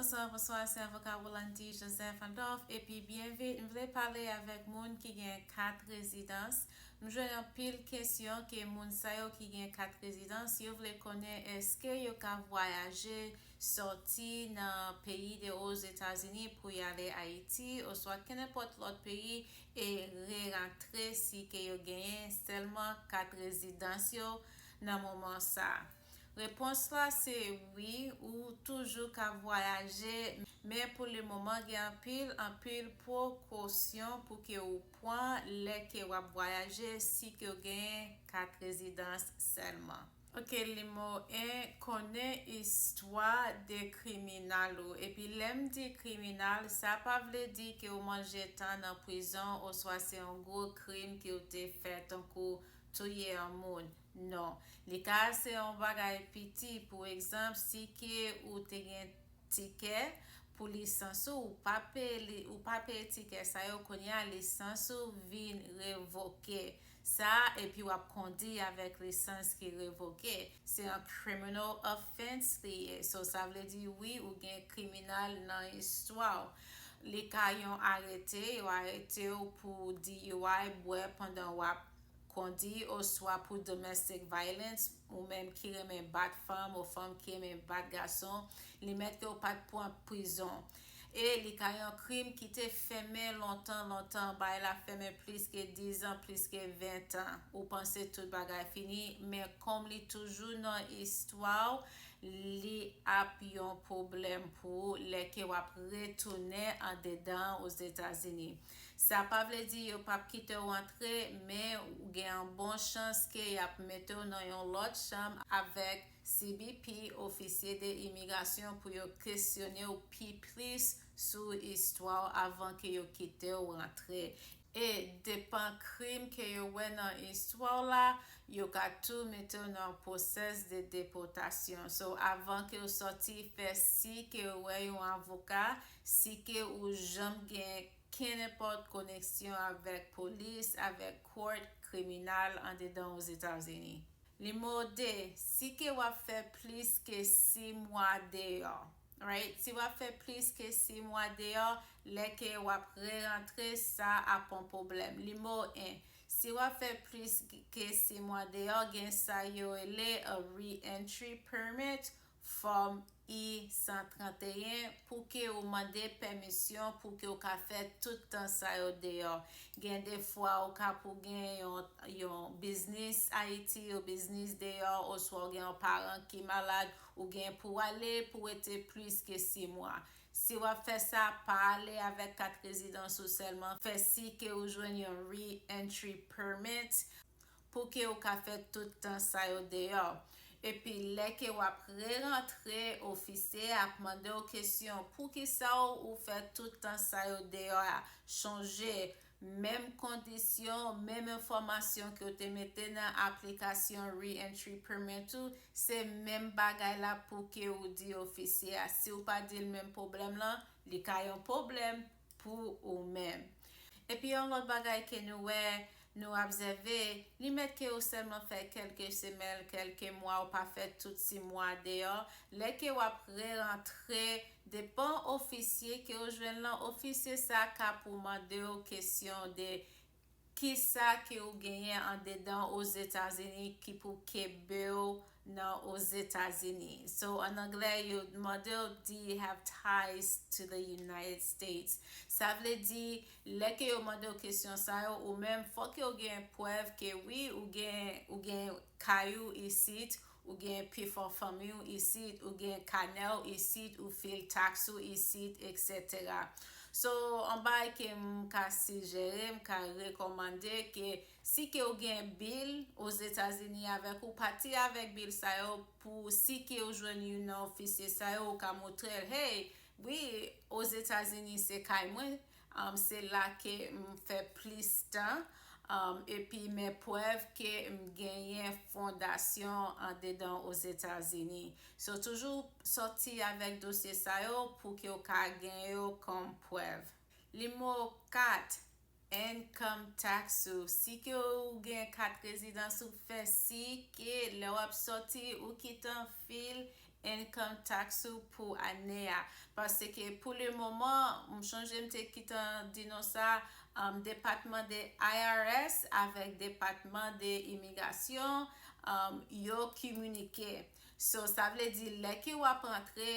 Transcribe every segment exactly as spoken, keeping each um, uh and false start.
Bonswa, bonswa, se avoka Rolandi Joseph Adolphe, epi byenvin, m vle pale avèk moun ki gen kat rezidans. M jwenn anpil kesyon ke moun sa yo ki gen kat rezidans, yo vle konnen èske yo ka vwayaje sòti nan peyi de Ozetazini pou y ale Ayiti, oswa kenenpòt lòt peyi, e re-rantre si ke yo genyen sèlman kat rezidans yo nan moman sa. Repons la se wi, ou toujou ka vwayaje, men pou le moman gen anpil, anpil prekosyon pou ke ou pran lè ke w ap vwayaje si ke w gen kat rezidans sèlman. Ok, limo en, konnen istwa de kriminal ou. Epi lè m di kriminal, sa pa vle di ke w manje tan nan prizon oswa se yon gwo krim ke w te fè, tankou touye yon moun. Non. Li ka se yon bagay piti. Pou egzanp, si ke ou te gen tikè pou lisans ou, ou pa peye li, ou pa peye tikè sa yo, kounye a lisans ou vin revoke. Sa, epi w ap kondi avèk lisans ki revoke. Se yon criminal offense li ye. So, sa vle di wi, ou gen kriminal nan istwa w. Li ka yon arete, yo arete w pou D U I, bwè pandan w ap kondi, oswa pou domestic violence, ou menm ki renmen bat fanm, ou fanm ki renmen bat gason, li mèt ke w pa t pran prizon. E li ka yon krim ki te fèmen lontan, lontan, bagay la fèmen plis ke diz an, plis ke ven an. Ou panse tout bagay fini, men kòm li toujou nan istwa w, li ap yon pwoblèm pou ou lè ke w ap retounen andedan Ozetazini. Sa pa vle di yo p ap kite w antre, men ou gen yon bon chans ke y ap mete w nan yon lòt chanm avèk C B P, ofisye de imigrasyon, pou yo kesyone w pi plis sou istwa w avan ke yo kite w rantre. E depan krim ke yo wè nan istwa w la, yo ka tou mete w nan pwosès de depòtasyon. So, avan ke w sòti, fè si ke w wè yon avoka, si ke ou janm gen kenenpòt koneksyon avèk polis, avèk court kriminal andedan Ozetazini. Nimo de, si ke w ap fè plis ke sis mwa deyò, right? Si w ap fè plis ke sis mwa deyò, lè ke w ap re-rantre, sa ap yon pwoblèm. Nimo en, si w ap fè plis ke sis mwa deyò, gen sa yo rele a re-entry permit, fòm I san tranteyen, pou ke ou mande pèmisyon pou ke ou ka fè tout tan sa yo deyò. Gen de fwa ou ka pou gen yon, yon biznis Ayiti, yon biznis deyò, oswa ou gen yon paran ki malad, ou gen pou w ale, pou w rete plis ke sis mwa. Si w ap fè sa, pa ale avèk kat rezidans ou sèlman. Fè si ke ou jwenn yon re-entry permit pou ke ou ka fè tout tan sa yo deyò. Epi lè ke w ap re-rantre, ofisye a ap mande w kesyon, poukisa w, ou fè tout tan sa yo deyò a? Chonje, menm kondisyon, menm enfòmasyon ke w te mete nan aplikasyon re-entry permit ou, se menm bagay la pou ke ou di ofisye a. Si w pa di l menm pwoblèm lan, li ka yon pwoblèm pou ou menm. Epi yon lòt bagay ke nou wè, nou obsève, li mèt ke ou sèlman fè kèlke semèn, kèlke mwa, ou pa fè tout sis mwa deyò. Lè ke w ap re-rantre, depan ofisye ke ou jwenn lan, ofisye sa ka pou mande w kesyon de kisa ke ou genyen andedan Ozetazini ki pou kenbe w nan Ozetazini. So, an anglè, yo mande w, "Do you have ties to the United States?" Sa vle di, lè ke yo mande w kesyon sa yo, ou menm, fòk ke w gen prèv ke wi, ou gen, ou gen kay ou isit, ou gen pifò fanmi w isit, ou gen kanè w isit, ou fil taks ou isit, etsetera. So, yon bagay ke m ka sijere, m ka rekòmande ke si ke w gen bil Ozetazini avèk ou, pati avèk bil sa yo pou si ke w jwenn youn nan ofisye sa yo, ou ka montre l, hey, wi, Ozetazini se kay mwen, um, se la ke m fè plis tan, um, epi men prèv ke m genyen fondasyon andedan Ozetazini. So, toujou sòti avèk dosye sa yo pou ke w ka gen yo kòm prèv. Nimo kat, income tax ou. Si ke ou gen kat rezidans ou, fè si ke lè w ap sòti, ou kite yon fil income tax ou pou ane a. Paske pou le moman, m chonje m te kitan di nou sa, um, depatman de I R S avèk depatman de imigrasyon, um, yo kominike. So, sa vle di, lè ke w ap antre,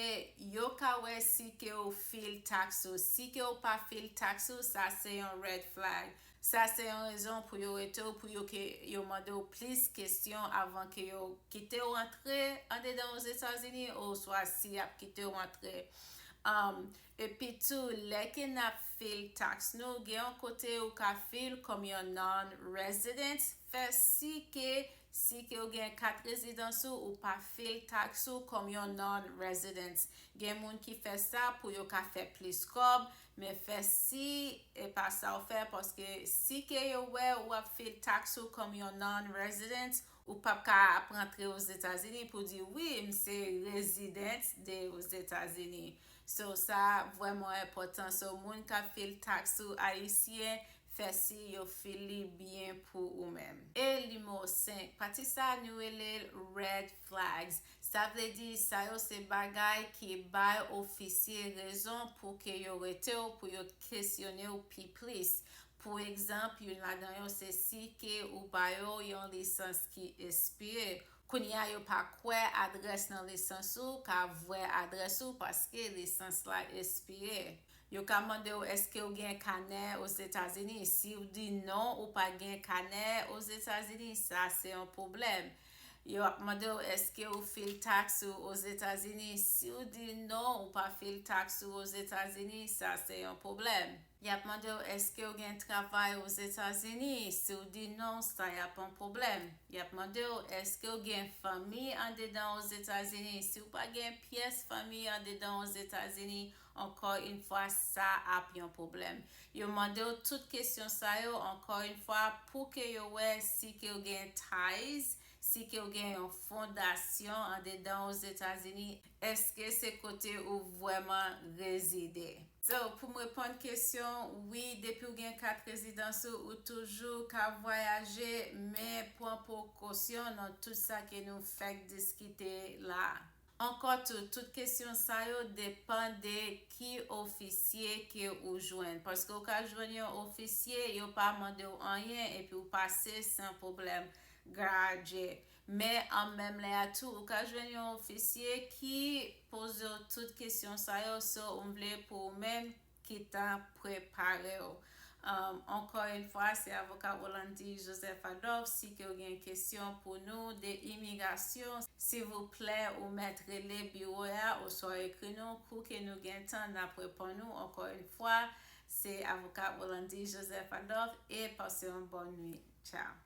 yo ka wè si ke w fil tax ou. Si ke w pa fil tax ou, sa se yon red flag. Sa se yon rezon pou yo rete w, pou yo ke yo mande w plis kesyon avan ke yo kite w antre andedan Ozetazini, oswa si y ap kite w antre. Um, epi tou, lè ke n ap fil tax nou, gen yon kote ou ka fil kòm yon non-resident. Fè si ke, si ke w gen kat rezidans ou, ou pa fil tax ou kòm yon non-resident. Gen moun ki fè sa pou yo ka fè plis kòb, men fè si e pa sa w fè, paske si ke yo wè ou ap fil tax ou kòm yon non-resident, ou p ap ka ap rantre Ozetazini pou di, "Wi, m se resident de Ozetazini." So, sa vrèman enpòtan. So, moun k ap fil tax ou ayisyen, fè si yo fil li byen pou ou menm. E nimewo senk, pati sa nou rele l red flags. Sa vle di, sa yo se bagay ki bay ofisye rezon pou ke yo rete w, pou yo kesyone w pi plis. Pou egzanp, youn ladan yo se si ke ou ba yo yon lisans ki espire. Kounye a, yo pa kwè adrès nan lisans ou ka vrè adrès ou paske lisans la espire. Yo ka mande w, "Èske w gen kanè Ozetazini?" Si w di non, ou pa gen kanè Ozetazini, sa se yon pwoblèm. Yo ap mande w, "Èske ou fil tax ou Ozetazini?" Si w di non, ou pa fil tax ou Ozetazini, sa se yon pwoblèm. Y ap mande w, "Èske w gen travay Ozetazini?" Si w di non, sa y ap yon pwoblèm. Y ap mande w, "Èske w gen fanmi andedan Ozetazini?" Si w pa gen pyès fanmi andedan Ozetazini, ankò yon fwa, sa ap yon pwoblèm. Yo mande w tout kesyon sa yo, ankò yon fwa, pou ke yo wè si ke w gen ties, si ke w gen yon fondasyon andedan Ozetazini, èske se kote ou vrèman rezide? So, pou m reponn kesyon, wi, depi w gen kat rezidans ou, ou toujou ka vwayaje, men pran prekosyon nan tout sa ke nou fèk diskite la. Ankò tou, tout kesyon sa yo depann de ki ofisye ke ou jwenn. Paske ou ka jwenn yon ofisye, yo pa mande w anyen, epi ou pase san pwoblèm, gradye. Men an menm lè a tou, ou ka jwenn yon ofisye ki poze w tout kesyon sa yo, so ou vle pou ou menm kitan prepare w. Um, ankò yon fwa, se avoka Rolandi Joseph Adolphe. Si ke w gen kesyon pou nou de imigrasyon, silvouplè, ou mèt rele biwo a oswa ekri nou. Kou ke nou gen tan, n ap reponn ou. Ankò yon fwa, se avoka Rolandi Joseph Adolphe e pase yon bòn nwit. Tchao.